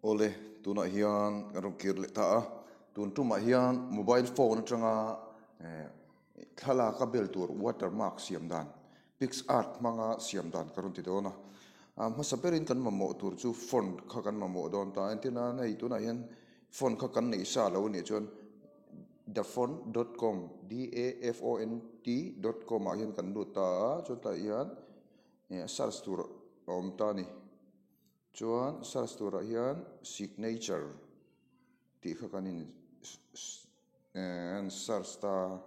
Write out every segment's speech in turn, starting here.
Awle, tunah hian kan rawn kir leh ta a, tun tumah hian mobile phone atanga thlalak a bel tur watermark siam dan, PicsArt hmanga siam dan ka rawn ti dawn a. Hmasa berin kan mamawh tur chu phone kha kan mamawh dawn ta a, entir nan hei tunah hian phone kha kan neih sa lo a nih chuan dafont.com, D-A-F-O-N-T dot com ah hian kan lut ta a, chutlaiah hian search tur a awm ta a ni. Chuan search turah hian signature tih kha kan in an search ta a,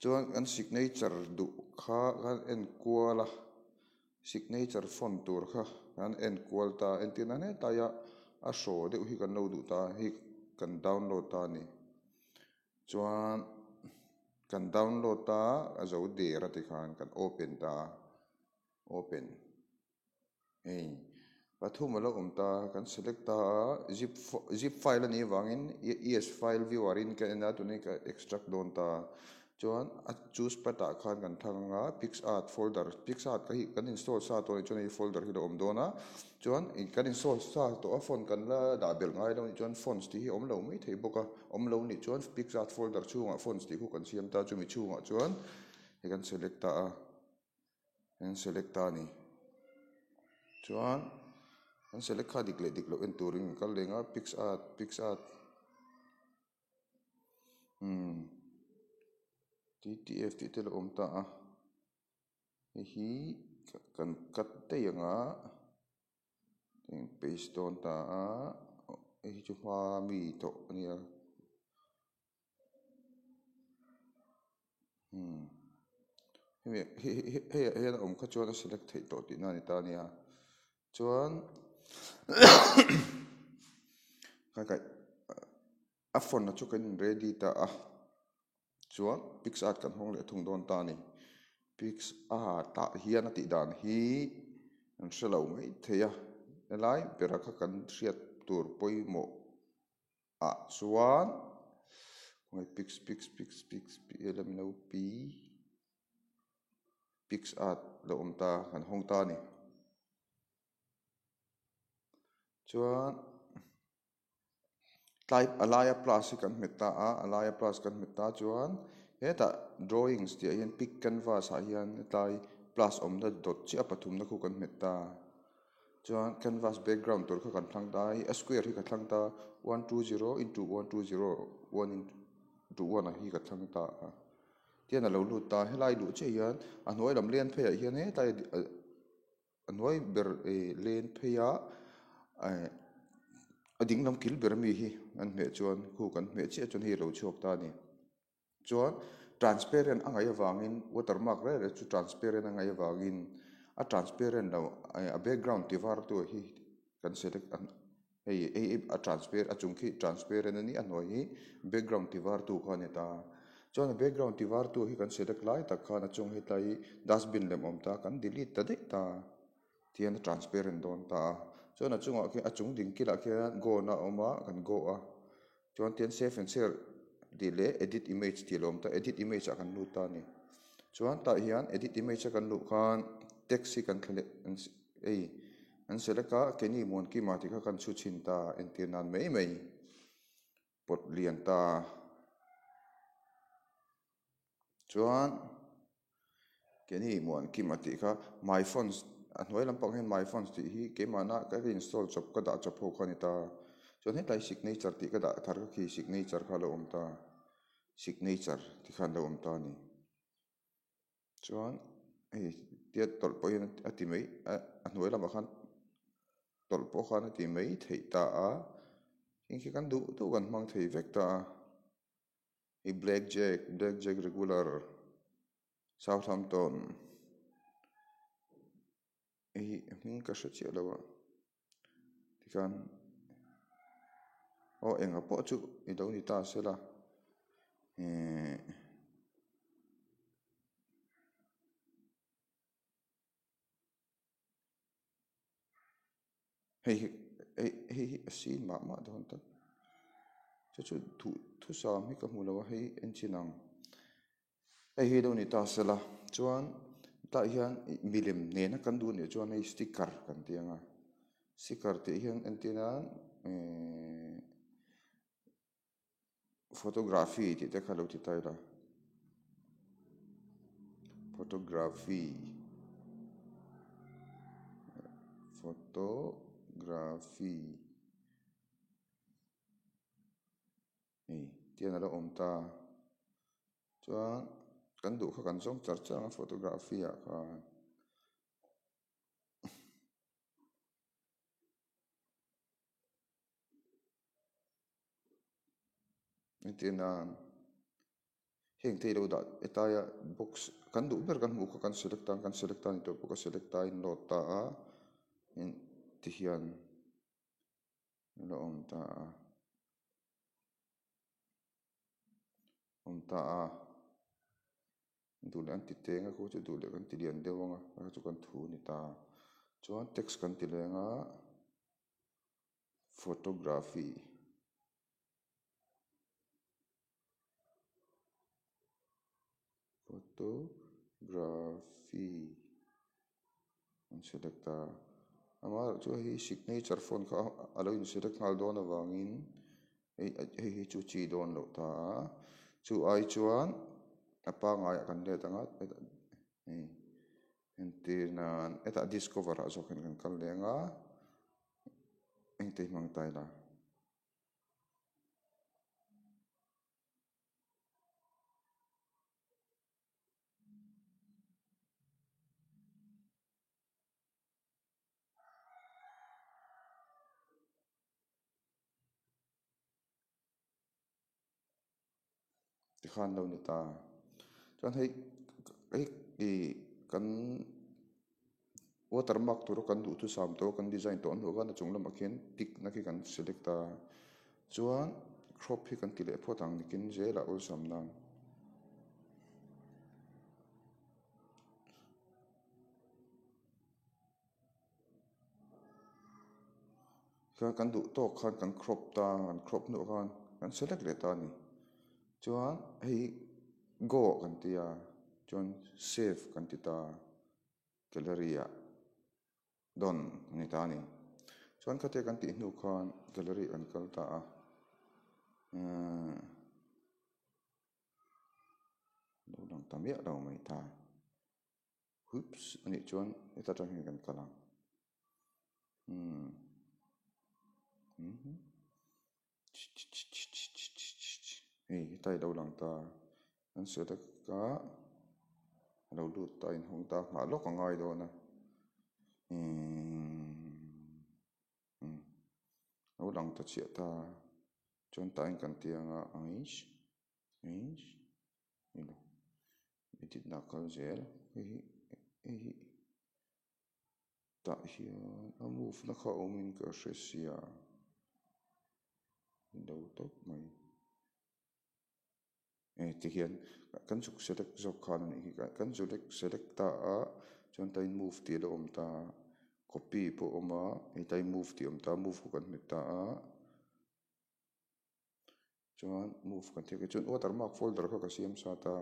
chuan kan signature duh kha kan en kual a, signature font tur kha kan en kual ta a, entir nan hetaia a hraw deuh hi kan lo duh ta a, hei kan download ta a ni. Chuan kan download ta a, a zo der a tikhan kan open ta a, open. Hei pathum a lo awm ta, kan select ta a, zip zip file a nih avangin es file viewer in ka en a tunah ka extract dawn ta chuan a choose path ah khan kan thlang anga picsart folder picsart kha hi kan install sa tawh a nih chuan hei folder hi a lo awm dawn a chuan kan install sa tawh a phone kan la dah belh ngai lo a nih chuan fonts tih hi a awm lo mai thei bawk a awm lo nih chuan picsart folder chhungah fonts tih khu kan siam ta chumi chhungah chuan hei kan select ta a. An select ta a ni. Chuan an select kha dik leh dik loh en turin an kal leng a PicsArt PicsArt umm T T F tih te a lo awm ta a hei hi kan cut daih ang a paste dawn ta a hei hi chu hma mi tawh a nia. Hemi hei ah hian a awm kha chuan a select theih tawh tihna a ni ta a nia chuan a phone a chu kan in ready ta a chuan picsart kan hawng leh thung dawn ta a ni picsart ah hian a tih dan hi an hre lo mai thei a helai bera kha kan hriat tur pawimawh. ah chuan khawnge pics pics pics pics p l m n o p picsart lo awm ta kan hawng ta a ni chuan tlai a laia plus hi kan hmet ta a a laia plus kan hmet ta chuan hetah drawings tih ah hian pic canvas ah hian hetlai plus awmna dawt chiah a pathumna khu kan hmet ta. Chuan canvas background tur kha kan thlang ta a, a square hi ka thlang ta a, one two zero into one two zero one into one ah hi ka thlang ta a, tihian a lo lut ta a, helai luh chiah hian a hnuai lam len pheiah hian hetlai a hnuai ber ih len pheiah eh a ding lam kil ber ami hi an hmeh chuan khu kan hmeh chiah chuan hei a lo chhuak ta a ni. Chuan transparent a ngaih avangin watermark reng reng chu transparent a ngaih avangin a transparent lo a background ti var tu hi kan select a hei hei a transparent a chung khi transparent a ni a hnuai hi background ti var tu kha a ni ta chuan a background ti var tu hi kan select lai tak khan a chung hetlai hi dustbin lem awm ta kan delete ta daih ta tihian a transparent dawn ta a chuan a chungah khian a chung ding kilah khian go na a awm a kan go a. Chuan tian save and share tih leh edit image tih a lo awm ta, edit image ah kan lut ta a ni. Chuan tah hian edit image a kan luh khan text hi kan thla leh ei an select a Kenny Muankima tih kha kan chhu chhin ta entir nan mai mai pawt lian ta. Chuan Kenny Muankima tih kha my fonts a hnuai lampang hian my fonts tih hi keimahna ka install chawp ka dah chawp ho kha a ni ta. Chuan hetlai signature tih ka dah thar kha khi signature kha a lo awm ta signature ti khan a lo awm ta a ni. Chuan hei tia tawlh pawh hian a ti mai a hnuai lamah khan tawlh pawh khan a ti mai theih ta a heng khi kan duh duh kan hmang thei vek ta a. Hei black jack black jack regular Southampton hei hi hming ka hre chiah lo a tikhan aw engah pawh chu i lo ni ta sela ehh. Hei hi hei hei hi a sin mah mah dawn tak chu chu duh thusam hi ka hmu lo a hei en chin ang hei hi lo ni ta sela chuan tah hian milem nena kan duh nih chuan hei sticker kan ti ang a. Sticker tih hian entir nan ehh photography tih te kha lo ti ta ila photography photography hei tiang a lo awm ta chuan kan duh kha kan zawng char char ang a photography ah khan. Entir nan heng te ilo dah hetaia box kan duh ber kan hmuh kha kan select a kan select a ni tawh bawk a select a in load ta a tihian a lo awm ta a. Awm ta a duh leh an ti teng a khu chu duh leh kan ti lian deuh ang a kha chu kan thu a ni ta chuan text kan ti leng a photography photography an select a amaherawhchu hei hi signature font kha a lo in select nghal dawn avangin hei hei hi chu chi dawn loh ta a chu ai chuan a pangaiah kan let ang a hei entir nan hetah discover ah zawk hian kan kal leh ang a engte hi hmang ta ila. Tikhan lo ni ta. Chuan hei hei ih kan watermark tura kan duhthusam tawh kan design tawh hnuah khan a chung lamah khian tick na khi kan select a. Chuan crop hi kan ti leh phawt ang nikin zelah awlsam nan. Chuan kan duh tawk khan kan crop ta kan crop hnuah khan kan select leh ta a ni. Chuan hei go ah kan ti a chuan save kan ti ta gallery ah dawn a ni ta a ni. Chuan khatia kan tih hnu khan gallery ah kan kal ta a ahh lo lang ta miah lo mai ta. Oops anih chuan heta tang hian kan kal ang umm hei heta i lo lang ta an select a a lo lut ta a inhawng ta nghah lawk a ngai dawn a umm a lo lang ta chiah ta chuan tah hian kan ti ang a eish eish. Edit na kal zel hei hi hei hi tah hian a move na kha awm in ka hre sia lo tawp mai e tihian kan zuk select zawk khan a nih hi kan select select ta a chuan tain move tih a lo awm ta a copy pawh a awm a hetlai move tih a awm ta a move kha kan hmet ta a. Chuan move kan tih ang chuan watermark folder kha ka siam sat a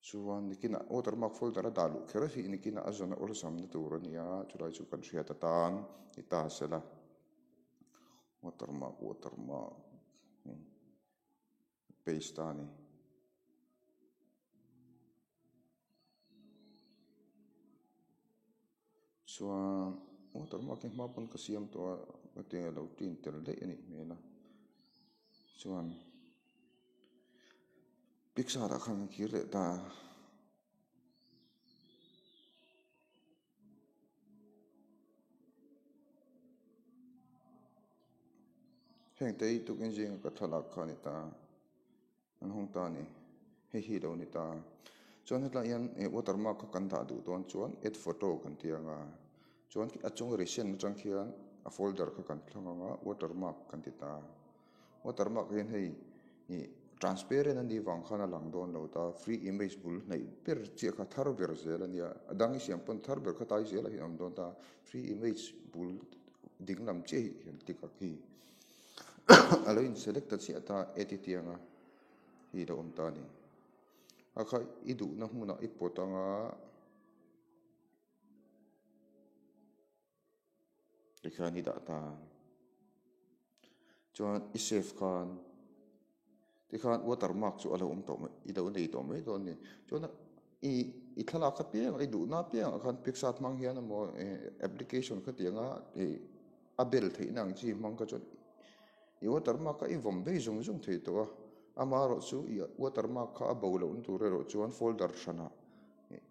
chuan nikinah watermark folder a dah luh kher hi nikinah a zawn a awlsamna tur a ni a chulai chu kan hriat atan ni ta sela watermark watermark paste ta a ni. Chuan watermark hi hma pawn ka siam tawh a hetiang a lo tin tel daih a nih hmel a chuan pixar ah khan an kir leh ta a. Heng te hi tukin zinga ka thlalak kha a ni ta a. An hawng ta a ni. Hei hi lo ni ta. Chuan hetlai hian ih watermark kha kan dah duh dawn chuan add photo kan ti ang a. Chuan a chung recent atang khian a folder kha kan thlang ang a watermark kan ti ta. Watermark hian hei ih transparent a nih vang khan a lang dawn lo ta. Free image bul hnaih ber chiah kha thar ber zel a nia. A dang i siam pawn thar ber kha tai zelah hian a awm dawn ta. Free image bul ding lam chiah hi hian click a khi. A lo in select ta chiah ta e ti tiang a hi lo awm ta a ni a kha i duhna hmunah i pawt anga ti Tikhian i dah ta. Chuan i save khan tikhan watermark chu a lo awm tawh mai i lo nei tawh mai dawn a ni. Chuan i i thlalak apiang i duhna apiangah khan picsart hmang hian emaw application khatianga ih a bel theihna ang chi hmang kha chuan i watermark kha i vawm vei zung zung thei tawh a. Amaherawhchu i watermark kha a bo lohna tur erawh chuan folder hranah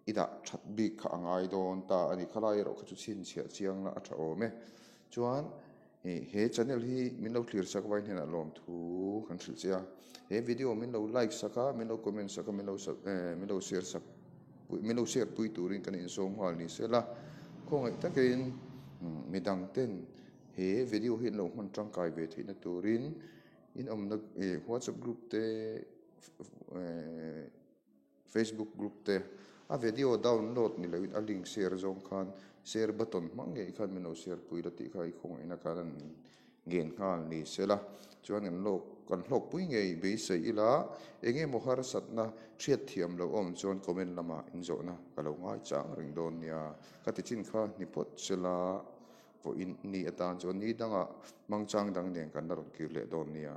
I dah that bik kha a ngai dawn ta a ni. Khalai erawh kha chu chhinchhiah chiang la a tha awm e. Chuan he channel hi min lo thlir sak vai hnenah lawmthu kan hrilh che a. He video min lo like sak a, min lo comment sak a, min lo min lo share sak min lo share pui turin kan insawm nghal ni se la. Khawngaih takin midang ten he video hi an lo hman tangkai ve theihna turin in awmna whatsapp group te Facebook group te a video download ni loin a link share zawng khan share button hmang ngei khan min lo share pui la tih kha i khawngaihna khan an ngen nghal ni se la chuan kan lawk kan hlawkpui ngei beisei ila eng emaw harsatna hriat thiam loh awm chuan comment lamah inzawhna ka lo ngai chang reng dawn nia ka ti chin kha ni phawt se la vawiin ni atan chuan ni dangah hmangchang dang nen kan la rawn kir leh dawn nia.